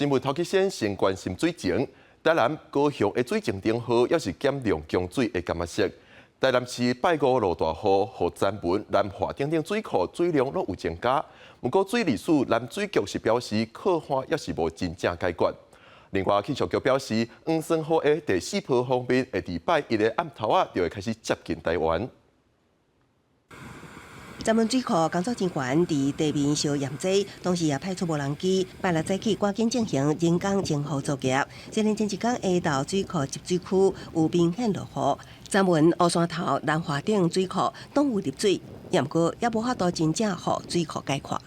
新聞頭起先先關心水情，台南、高雄的水情頂好，抑是減量供水的感覺色。台南市拜五落大雨，予曾文、南華等等水庫水量攏有增加。毋過水利署南水局是表示，洘旱抑是無真正解決。另外，氣象局表示，黃酸雨的第四波鋒面會佇拜一的暗頭仔就會開始接近台灣。曾文水庫工作人員佇地面相驗水，同時也派出無人機，拜六早起趕緊進行人工增雨作業。雖然前一工下晝水庫集水區有明顯落雨，曾文烏山頭、南華頂水庫攏有入水，毋過也無法度真正予水庫解渴。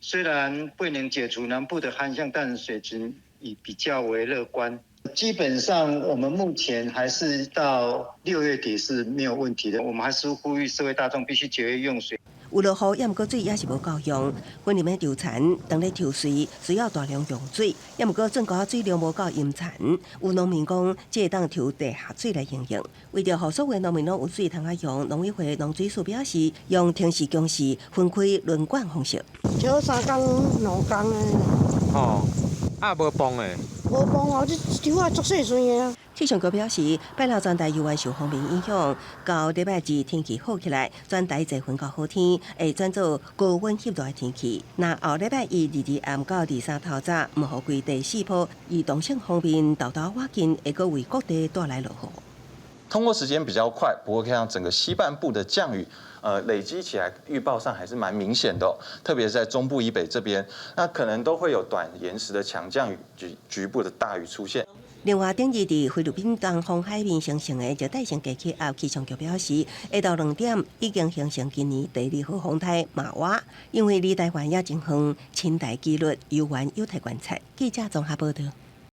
雖然未能解除南部的旱象，但水情已比較為樂觀。基本上，我們目前還是到6月底是沒有問題的。我們還是呼籲社會大眾必須節約用水。有落雨，抑毋過水也是無夠用。森林的稻田當咧抽穗，需要大量用水，抑毋過準溝水量無夠淹田。有農民講，這會當抽地下水來應用。為著予所有農民攏有水通仔用，農委會農水署表示，用停時供時分開輪灌方式。抽3工2工的。哦，啊無泵的。無泵哦，這抽啊足細穗的。氣象局表示，拜六全台猶原受鋒面影響，到禮拜二天氣好起來，全台濟雲到好天，會轉做高溫濕熱的天氣。那後禮拜一、二二暗到二三透早，毋予季第四波移動性鋒面沓沓倚近，會閣為各地帶來落雨。通過時間比較快，不過可以看整個西半部的降雨，累積起來預報上還是蠻明顯的哦，特別是在中部以北這邊，那可能都會有短延時的強降雨及局部的大雨出現。另外，頂日佇菲律賓東方海面形成的熱帶性低氣壓，氣象局表示，下晝2點已經形成今年第二號風颱瑪娃，因為離台灣也真遠，寢台幾率猶原有待觀察。記者綜合報道。